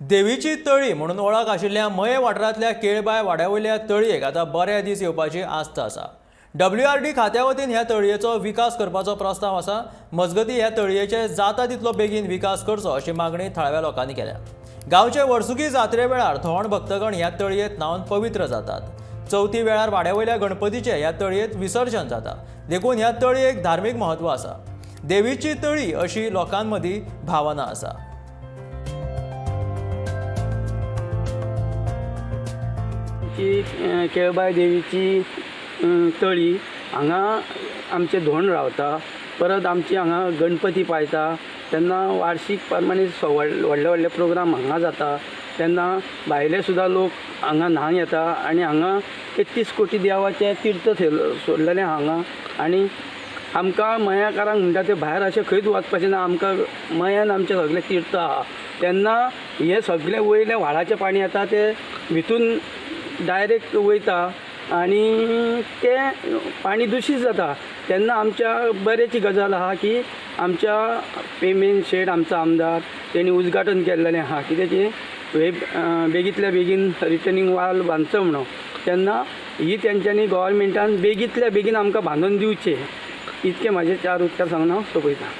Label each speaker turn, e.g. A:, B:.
A: देवीची तळी म्हणून वळख आशिल्ल्या मये वाठारांतल्या केळबाय वाड्या वयल्या तळयेक आतां बरे दीस येवपाची आस्त आसा. डब्ल्यूआरडी खात्या वतीन ह्या तळयेचो विकास करपाचो प्रस्ताव आसा. मजगतीं, ह्या तळयेचे जाता तितलो बेगीन विकास करचो अशी मागणी थळाव्या लोकांनी केल्या. गांवचे वर्सुकी जात्रे वेळार धोंड भक्तगण ह्या तळयेंत न्हांवन पवित्र जातात. चवथी वेळार वाड्या वयल्या गणपतीचें ह्या तळयेंत विसर्जन जाता. देखून ह्या तळयेक धार्मीक म्हत्व आसा. देवीची तळी अशी लोकांमदीं भावना आसा.
B: ची केळबाय देवीची तळी. हांगा आमचे धोंड रावता. परत आमची हांगा गणपती पायता तेन्ना वार्षीक प्रमाणे व्हडले व्हडले प्रोग्राम हांगा जाता. तेन्ना भायले सुद्दां लोक हांगा न्हांक येता आनी हांगा 33 कोटी देवाचें तीर्थ सोडलेलें हांगा. आनी आमकां मयाकारांक म्हणटा तें भायर अशें खंयच वचपाचें ना. आमकां मयान आमचें सगळें तीर्थ आहा. तेन्ना हें सगळें वयलें व्हाळाचें पाणी येता तें भितून डायरेक्ट वयता आनी तें पाणी दुशीत जाता. तेन्ना आमच्या बऱ्याची गजाल आहा की आमच्या पेमेन शेट आमचो आमदार तेणी उद्घाटन केल्लेलें आहा कितें की हे बेगींतल्या बेगीन रिटर्नींग वाल बांदचो म्हणून. तेन्ना ही तेंच्यांनी गोवोरमेंटान बेगींतल्या बेगीन आमकां बांदून दिवचें, इतकें म्हाजें चार उतरां सांगून हांव सोंपयतां.